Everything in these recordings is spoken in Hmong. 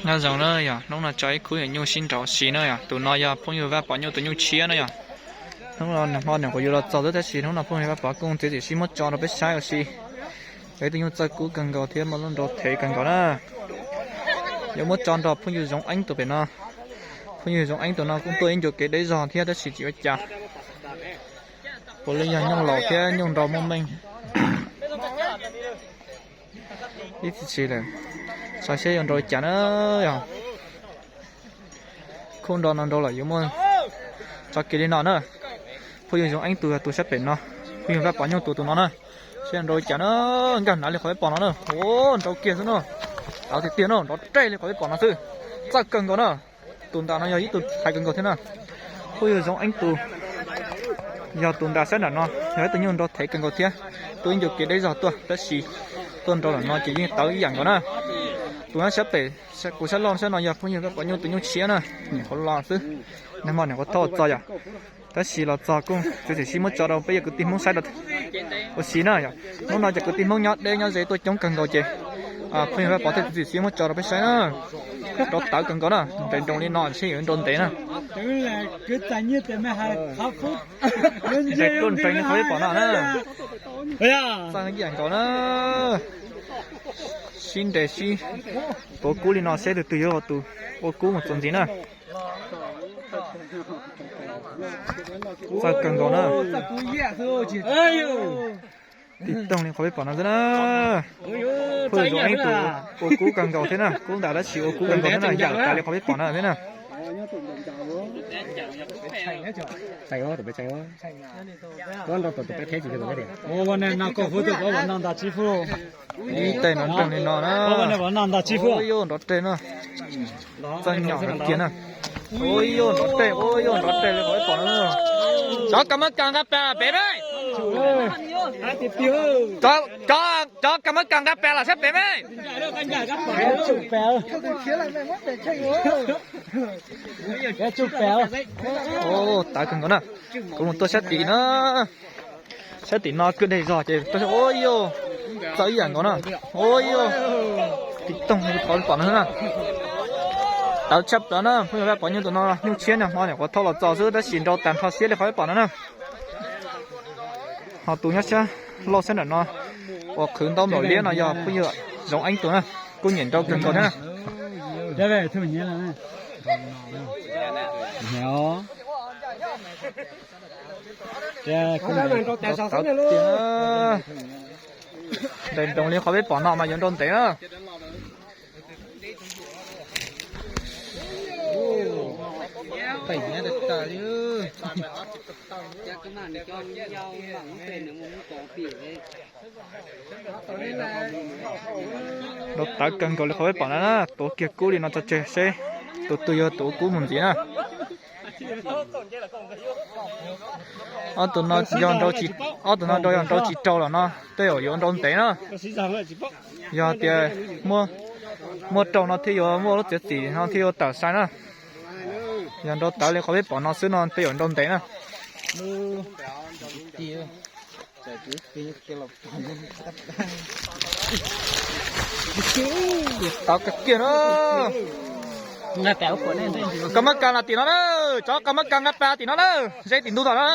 Nyob zoo na yog, hnub no tso ib khub nyuj sib nraus si na yog. Tus no yog phooj ywg Vaj Pov Nyuj tus nyuj tshiab na yog. Hnub no nag hmo niam kuv yuav los txog xwb tab sis hnub no phooj ywg Vaj Pov Kuj txiav txim sib muab tso rau peb saib ua si. Yog ib tug nyuj txawj kub kawg nkaus thiab muaj lub nrau thev kawg nkaus na. Yuav muab tso nrog phooj ywg Zoov Eeb tus pem no. Phooj ywg Zoov Eeb tus no kuj tuaj ib ncua kev deb zog thiab tab sis tsis ua cas. Puav leej yog nyuj laus thiab nyuj nrau muaj meej ib txhis lawm. Saib seb yuav nrau li cas na yog. Khub nrau no nrau lawm yuav muaj tso kiag li no na. Phooj ywg Zoov Eeb tus yog tus sab pem no, phooj ywg Vaj Pov Nyuj tus tus no na. Seb nrau li cas na, nkag hnav li qhov peb pom no na. Ua nrau kiag xwb na. Tawv tiag tiag na, nrov reg li qhov peb pom no xwb. Txawj kawg nkaus na. Tus ntas no yog ib tug hais kawg nkaus thiab na. Phooj ywg Zoov Eeb tus yog tus ntas sab nram no, yog ib tug nyuj nrau thev kawg nkaus thiab. Tuaj ib ncua kev deb zog tuaj tab sis tuaj nrau lam no ces yeej tawv ib yam nkaus na. Tus nyob sab pem kuv sab loj sab no yog phooj ywg Vaj Pov Nyuj tus nyuj tshiab na. Niam qhuav los xwb, nag hmo niam qhuav thauj los txog yom. Tab sis los txog kuj txiav txim sib muab tso rau peb cov kwv tij Hmoob saib ua si na yom. Hnub no cov kwv tij Hmoob nyob deb nyob ze tuaj coob kawg nkaus ces phooj ywg Vaj Pov thiaj txiav txim sib muab tso rau peb saib na. Nrau tawv kawg nkaus na, nrau nroos li no seb yuav nrau ntev na. Nrau tuaj nrau li qhov peb pom no na. Txawj ib yam nkaus na. Sib nres sib tuav kub li no seb tus twg yuav ua tus ua kub mus txuas ntxiv na. Txawj kawg nkaus na. Tiv toog li qhov peb pom no xwb na. Phooj ywg Zoov Eeb tus ua kub kawg nkaus thiab na, kub ntas tab sis ua kub kawg nkaus thiab na, yam tas li qhov peb pom no thiab na. Ib tais no nrog li no na. Ua yuj nrov reg na. Txawj nyom kiag na. Ua yuj nrov reg, ua yuj nrov reg li qhov peb pom no. Cov kab mab kas nqa pas pem me. Cov kab mab kas nqa pas los sab pem me. Tawv kawg nkaus na. Kuv mus tuaj sab tim na. Sab tim no kwj deg zog ces ua yuj txawj ib yam nkaus na. Ua yuj tiv toog li qhov peb pom no na. Tawv tshaj plaws na, phooj ywg Vaj Pov Nyuj tus no nyuj tshiab nag hmo niam qhuav thauj los txog xwb tab sis nrau tag nrho siab li qhov peb pom no na. Ho tus nyob sab laug sab nram no uas qhwv ntaub nplaum liab no yog phooj ywg Zoov Eeb tus na, kuj nyiam nrau kawg nkaus thiab na. Nrau nroos li qhov peb pom no mas yuav nrau ntev na. Nrau tawv kawg nkaus li qhov peb pom no na, tuav kiag kub li no tso tseg seb tus twg yuav tuav kub mus ntxiv na. Ob tug no yog nrau tsis, ob tug no nrau yog nrau tsis raug los no tej zaum yuav nrau ntev na. Yog tias muaj raug no thiaj yuav muaj lub txiav txim no thiaj yuav tawm sai na. Yog nrau tawv li qhov peb pom no xwb no tej zaum nrau ntev na. Tawv kawg kiag na. Kab mab kas los tim no na, cov kab mab kas nqa pas tim no na, ze tim ntug tom no.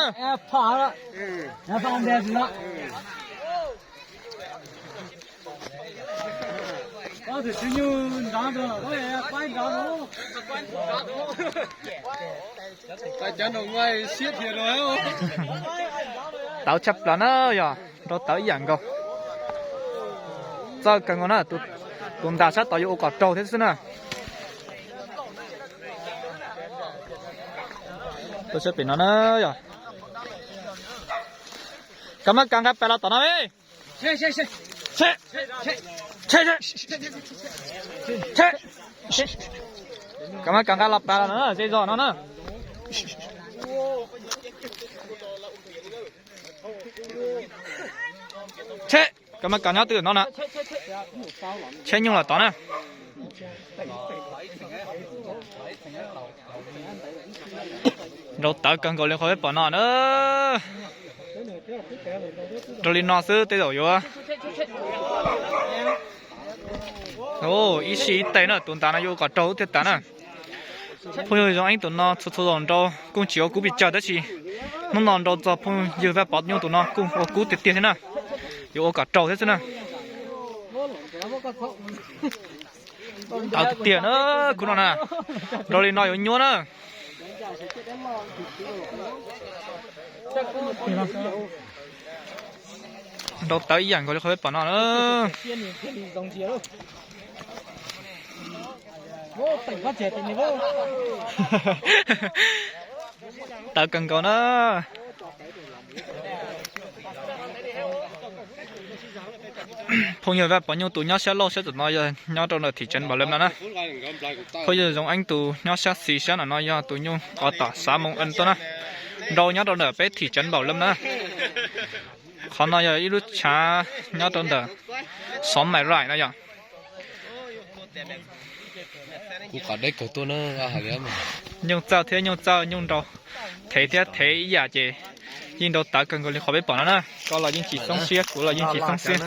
Tawv tshaj plaws na yog, nrau tawv ib yam nkaus. Txawj kawg nkaus na, tus ntas sab tod yuav ua kom raug thiab xwb na. Tuaj sab pem no na yog. Kab mab kas nqa pas los tom no me. Kab mab kas nqa los pas los no, ze zog no na. Tsheb, kab mab kas nyob twg no na. Tsheb nyuj los tod na. Nrau tawv kawg nkaus li qhov peb pom no na. Nrau li no xwb tej zaum yuav Ib sij ib tes na, tus ntav no yuav ua kom raug thiaj tas na. Phooj ywg Zoo Eeb tus no txhua txhua zaus nrau kuj tsis ua kub pes tsawg tab sis hnub no nrau txog phooj ywg Vaj Pov Nyuj tus no kuj ua kub tiag tiag thiab na. Yuav ua kom raug thiab xwb na. Tawv tiag tiag na, khub no na. Nrau li no yuav nyuaj na. Nrau tawv ib yam nkaus li qhov peb pom no na. Tawv kawg nkaus na. Phooj ywg Vaj Pov Nyuj tus nyob sab laug sab tom no yog nyob rau ntawm thim tsev Npaum Lawm no na. Phooj ywg Zoo Eeb tus nyob sab xis sab no no yog tus nyuj ov tom xav moo ees tuaj na. Nrau nyob rau ntawm peb thim tsev Npaum Lawm na. Qhov no yog ib lub tshav nyob rau ntawm Xov Mai Rai no yog. Kuv qhov deb kawg tuaj na. Nyuj txawj thiab nyuj txawj nyuj nrau, thev thiab thev ib yam ces yeej nrau tawv kawg nkaus li qhov peb pom no na. Koj los yeej tsis xoob siab, kuv los yeej tsis xoob siab.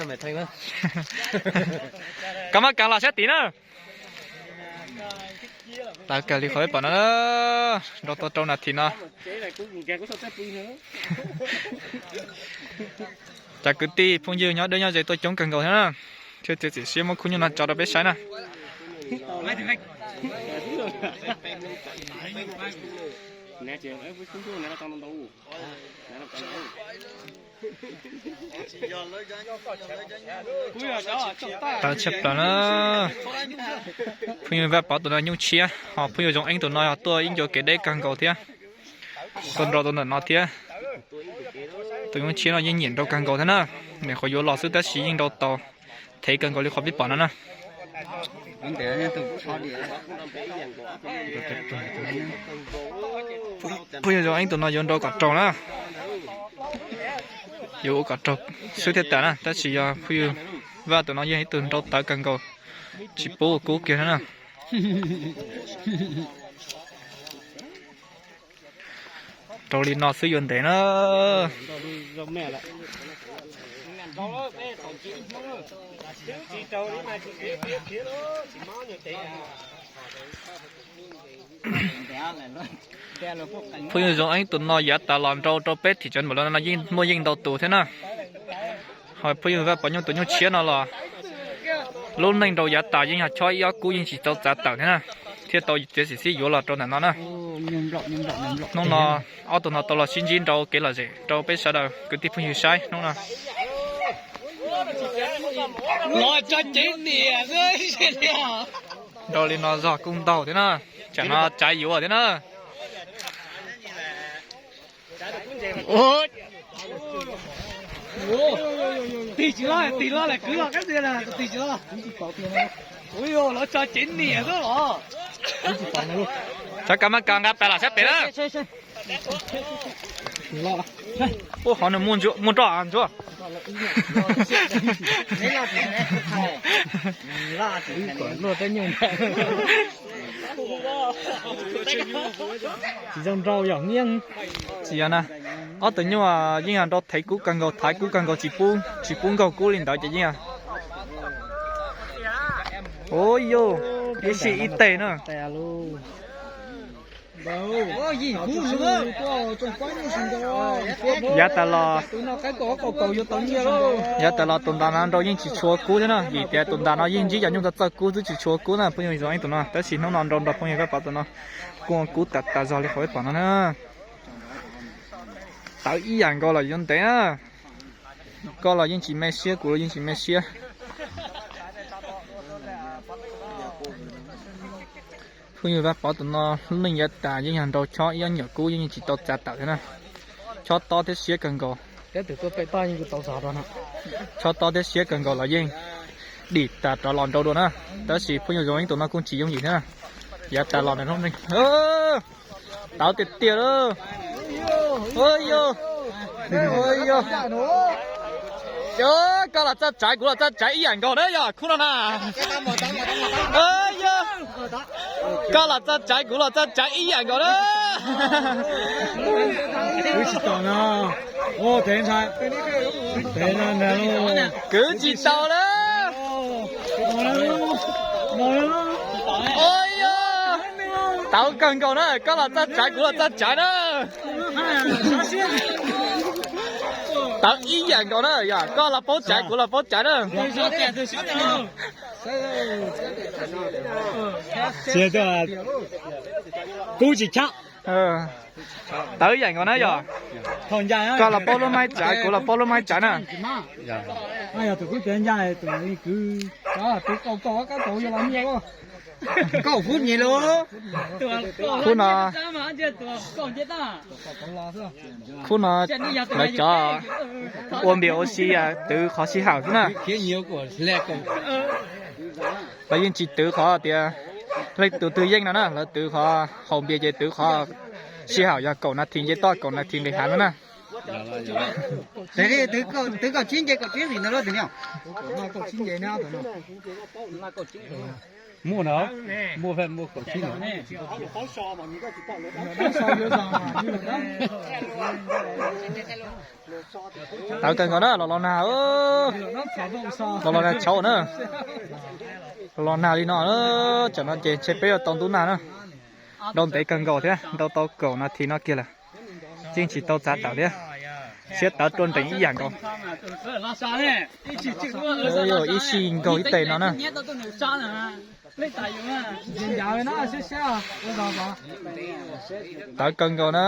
Koj maj kas los sab tid na. Tawv kawg li qhov peb pom no, nrau tau rau nas this no. Cov kwv tij phooj ywg nyob deb nyob ze tuaj coob kawg nkaus thiab na. Thiab txiav txim siab muab khub nyuj no tso rau peb saib na. Tawv tshaj plaws na. Phooj ywg Vaj Pov tus no nyuj tshiab, ho phooj ywg Zoo Eeb tus no yog tuaj ib ncua kev deb kawg nkaus thiab. Tuaj nrau tau ntawm no thiab. Tus nyuj tshiab no yeej nyiam nrau kawg nkaus thiab na. Nyuam qhuav yuav los xwb tab sis yeej nrau tau, thev kawg nkaus li qhov peb pom no na. Phooj ywg Zoo Eeb tus no yuav nrau kom raug na. Yuav ua kom raug xwb thiaj tas na, tab sis yog phooj ywg Vaj tus no yeej ib tug nrau tawv kawg nkaus, tsis pub ua kub kiag na. Rau li no xwb yuav ntev na. Phooj ywg Zoo Eeb tus no yav tas los nrau rau peb thim tsev Npaum Lawm no yeej muaj yeej ntau tus thiab na. Ho phooj ywg Vaj Pov Nyuj tus nyuj tshiab no los lub neej nrau yav tas yeej yog chob ib ob kub yeej tsis tau txav tawm thiab na, thiaj tau txiav txim siab yuav los rau ntawm no na. Hnub no ob tug no tau los sib ntsib nrau kev lom zem rau peb sawv daws kwv tij phooj ywg saib hnub no. Nrau li no zog kuj ntau thiab na, tsam no tsav yuav thiab na. Tig tsis los, tig los lawm kwv los kab tias tig tsis los. Ua lawv tso cev niam xwb los. Txhob kov maj kov nqa pas los sab pem na. Ua qhov nws muaj nroj ntsuab. Tsis zoo nrau yog niab. Tsis yog na, ob tug nyuj yeej yog nrau thev kub kawg nkaus, thaiv kub kawg nkaus, tsis pub nkaug kub li ntawd ces yeej yog. Ua yog ib sij ib teg na. Yav tas los, yav tas los tus ntas no nrau yeej tsis tshua kub thiab na, vim tias tus ntas no yeej ntsib cov nyuj txawj txawj kub xwb tsis tshua kub na phooj ywg Zoo Eeb tus no, tab sis hnub no nrau nrog phooj ywg Vaj Pov tus no kuj kub tas tas zog li qhov peb pom no na. Tawv ib yam nkaus los yuav ntev na. Koj los yeej tsis me siab, kuv los yeej tsis me siab. Phooj ywg Vaj Pov tus no lub neej yav tas yeej yog nrau chob ib ob nyuam kub yeej tsis tau txav tawm thiab na. Chob tob thiab siab kawg nkaus. Chob tob thiab siab kawg nkaus los yeej dim tas rov los nrau dua na. Tab sis phooj ywg Zoo Eeb tus no kuj tsis yooj yim thiab na. Yav tas los nws lub neej tawv tiag tiag lawm. Yog, yog, koj los txawj tsaiv kuv los txawj tsaiv ib yam nkaus na yog khub no na. Yog, koj los txawj tsaiv kuv los txawj tsaiv ib yam nkaus na. Kwv tsis tau na. Kwv tsis tau na. Tawv kawg nkaus na, koj los txoj tsaiv kuv los txoj tsaiv na. Tawv ib yam nkaus na, yog koj los paub tsaiv kuv los paub tsaiv na. Kub tsis chab. Tawv ib yam nkaus na yog. Koj los paub lub maib tsaiv kuv los paub lub maib tsaiv na. Khub no, khub no lawv cov ua npias ua si twv qhov sij hawm xwb na. Lawv yeej tsis twv qhov tias leej tus twg yeej no na, lawv twv qhov haus npias ces twv qhov sij hawm yog kaum nas this nce toj kaum nas this nqis hav no na. Muaj na, muaj muaj kaum tsib. Tawv kawg nkaus na, los los nag, los los nag tshauv na. Los los nag li no, tsam no ces ntshe peb yuav tau ntub nag na. Nrau ntev kawg nkaus thiab, nrau tau kaum nas this no kiag lawm. Yeej tsis tau txav tawm thiab. Siab tawv ruaj nrees ib yam nkaus. Ib sij nkaug ib tes no na. Tawv kawg nkaus na.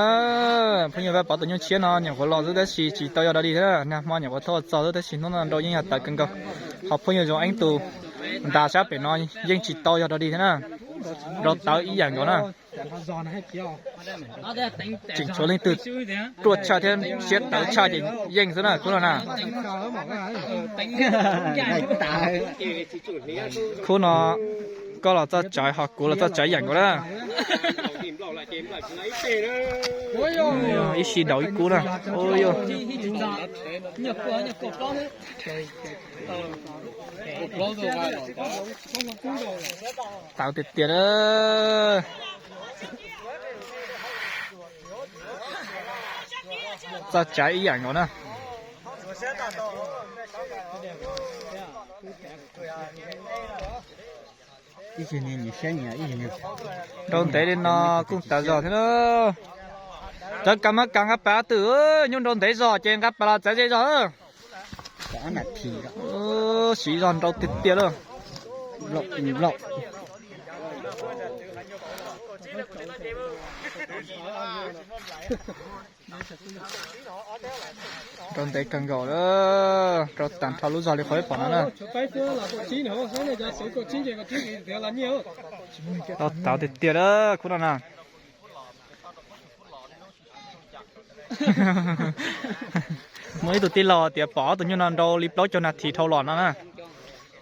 Phooj ywg, pab pov tus nyuj tshiab no nyuam qhuav los xwb tab sis tsis tau yog dog dig thiab, nag hmo nyuam qhuav thauj txog xwb tab sis hnub no nrau yeej yog tawv kawg nkaus. Ho phooj ywg Zoo Eeb tus nrad sab pem no yeej tsis tau yog dog dig thiab na. Nrau tawv ib yam nkaus na. Tseem tshuav leej twg ruaj tshaj thiab siab tawv tshaj ces yeej xwb na khub no na. Khub no koj los txoj tsaiv ho kuv los txoj tsaiv ib yam nkaus na. Ib sij daus ib kub na. Tawv tiag tiag na. Txoj tsaiv ib yam nkaus na. Nrau ntev li no kuj tawv zog thiab na. Cov kav mab kav nqa pas twm, nyuj nrau ntev zog ces nqa pas los txawv ze zog. Siv zog nrau tiag tiag lawm. Nrau ntev kawg nkaus lawm, rau tag nrho lub zog li qhov peb pom no na. Tawv tiag tiag lawm khub no na. Muaj ib tug tij laug tias pom ob tug nyuj no nrau li plaub caug nas this dhau los no na.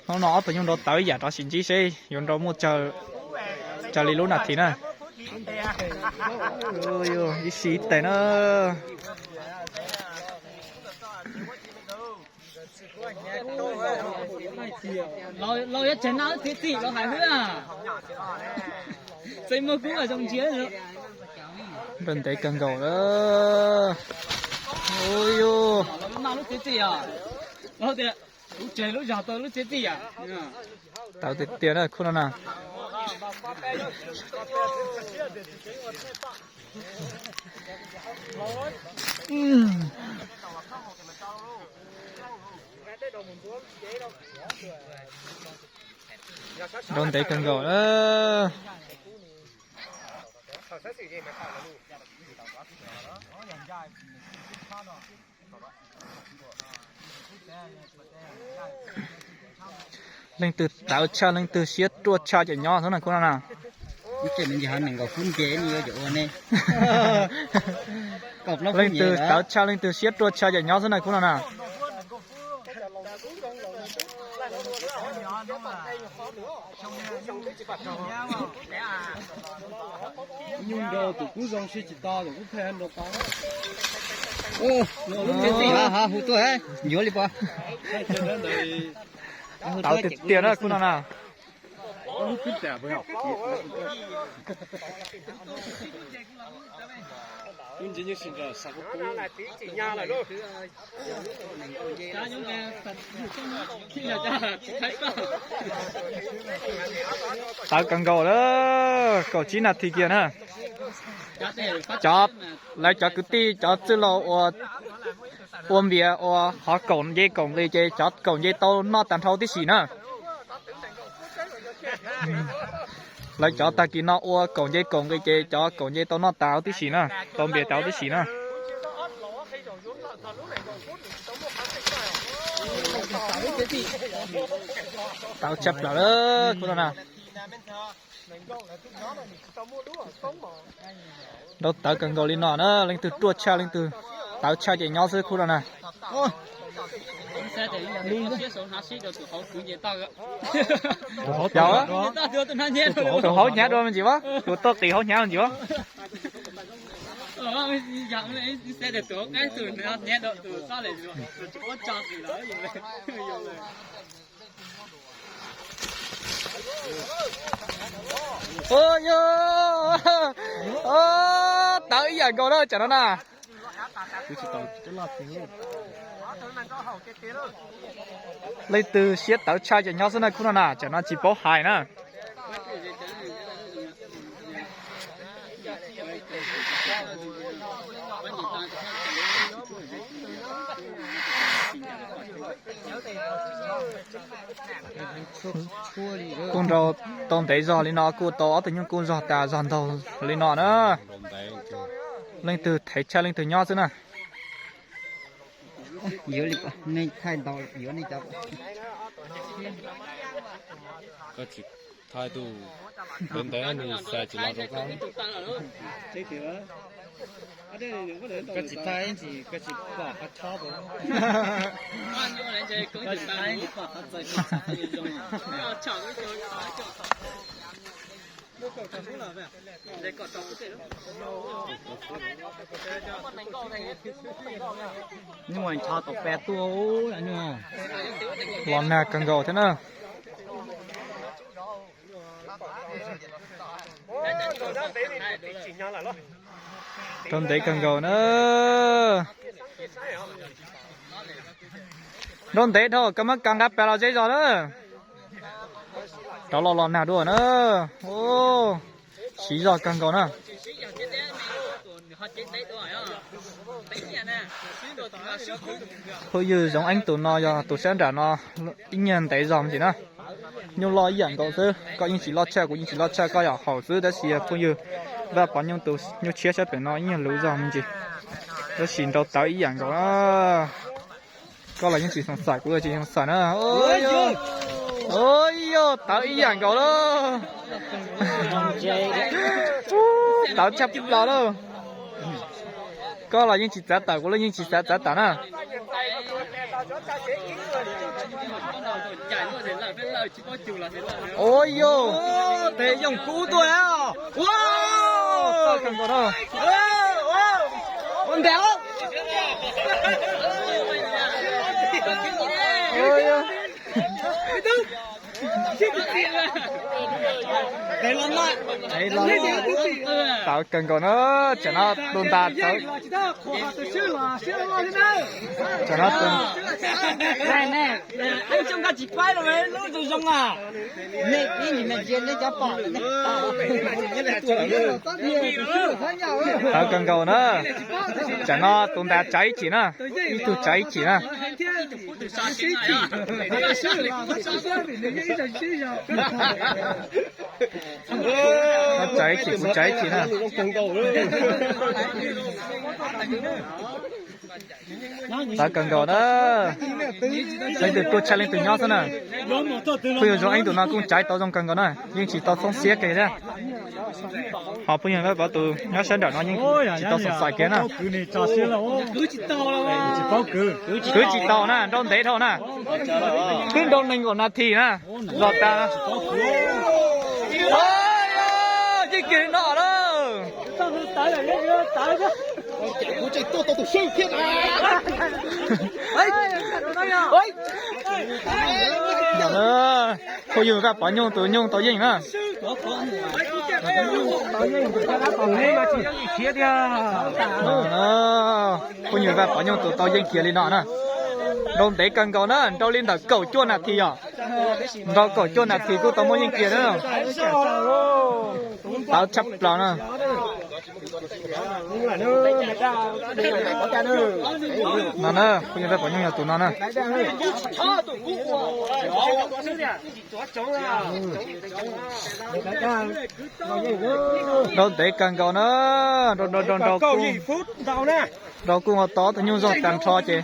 Hnub no ob tug nyuj nrau tawv ib yam, rov sim ntsib seb yuav nrau muaj tsawg li lub nas this na. Ib sij ib tes na. Los yuav tseg naj txiv txim los hais xwb. Txawm muaj kub los zoo ntsia. Nrau ntev kawg nkaus lawm. Los naj lub txiv txim os. Los tias kuv tseg lub zog tau lub txiv txim os. Tawv tiag tiag na khub no na. Nrau ntev kawg nkaus na. Leej twg tawv tshaj leej twg siab ruaj tshaj ces nyob xwb na khub no na. Leej twg tawv tshaj leej twg siab ruaj tshaj ces nyob xwb na khub no na. Nyuj nrau tus kub zoo sib tsis tau tus kub pheej nrau tau. Hu tuaj, yuav li pov. Tawv tiag tiag na khub no na. Tawv kawg nkaus lawm. Kaum tsib nas this kiag na. Cov, lawv cov kwv tij cov txwj laug ua, ua npias ua qhov kaum nce kaum nqis ces cov kaum nce tau noj tag nrho tib si na. Lawv cov tag kis no ua kaum nce kaum nqis ces cov kaum nce tau noj tas tib si na, tau npias tas tib si na. Tawv tshaj plaws lawm kuv no na. Nrau tawv kawg nkaus li no na, leej twg ruaj tshaj leej twg tawv tshaj ces nyob xwb khub no na. Tus hauv hnyav dua me ntsis, tus hauv hnyav dua me ntsis, tus tuaj qis hauv hnyav me ntsis. Tawv ib yam nkaus na tsam no na. Leej twg siab tawv tshaj ces nyob xwb na khub no na, tsam no tsis paub hais na. Kuj nrau tau ntev zog li no, kuj tau ob tug nyuj kuj zog tas zog ntaug li no na. Leej twg thev tshaj leej twg nyob xwb na. Koj tsis thaij tus ntev ntev nws xav tsis los rau koj. Koj tsis thaij ntsis koj tsis pom qhov chob. Nyuj ncho tau peb tuaj. Los nag kawg nkaus thiab na. Rau ntev kawg nkaus na. Rau ntev dhau, koj muab kab nqa pas los zej zog na. Rov los los nag dua na. Siv zog kawg nkaus na. Phooj ywg Zoov Eeb tus no yog tus sab nram no ib nyuag ntev zog me ntsis na. Nyuj loj ib yam nkaus xwb, koj yeej tsis loj tshaj kuv yeej tsis loj tshaj, koj yog haum xwb, tab sis yog phooj ywg Vaj Pov Nyuj tus nyuj tshiab sab pem no ib nyuag luv zog me ntsis. Tab sis nrau tawv ib yam nkaus na. Koj los yeej tsis xoom xaim kuv tsis xoom xaim na. Yog tawv ib yam nkaus lawm. Tawv tshaj plaws lawm. Koj los yeej tsis txav tawm kuv los yeej tsis xav txav tawm na. Ua yog tes yoog kub tuaj. Tawv kawg nkaus na, tsam no tus ntas tawv. Tsam no tus tawv kawg nkaus na. Tsam no tus ntas tsav ib chim na, ib tug tsav ib chim na. Koj tsav ib chim kuv tsav ib chim na. Tawv kawg nkaus na. Leej twg tuaj tshaj leej twg nyob xwb na. Phooj ywg Zoo Eeb tus no kuj tsav tau zoo kawg nkaus na, yeej tsis tau txhoob xiab kiag thiab. Ho phooj ywg Vaj Pov tus nyob sab nram no yeej tsis tau xoom xaim kiag na. Kwv tsis tau na, nrau ntev dhau na. Twb nrau nees nkaum nas this na, los tas. Yeej kiag li no lawm. Phooj ywg Vaj Pov Nyuj tus nyuj tau yeej na. Phooj ywg Vaj Pov Nyuj tus tau yeej kiag li no na. Nrau ntev kawg nkaus na, nrau li ntawm kaum cuaj nas this yom. Nrau kaum cuaj nas this kuj tau muaj yeej kiag na. tawv tshaj plaws na. No na, kuv yog pom nyuj yog tus no na. Nrau ntev kawg nkaus na. Nrau nrau nrau nrau, nrau kuj ua tau tus nyuj zog tag nrho ces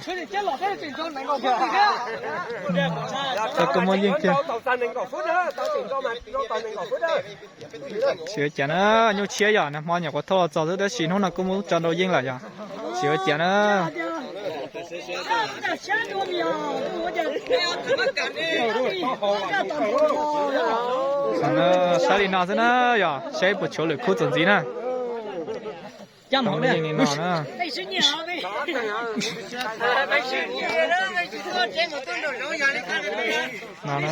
tau kua muag yeej kiag. Tsis ua cas na, nyuj tshiab yog nag hmo nyuam qhuav thauj los txog xwb tab sis hnub no kuj muab tso nrau yeej lawm yog. Tsis ua cas na. Saib li no xwb na, yog saib puas tshuav lwm khub txuas ntxiv na. Li no na. No na.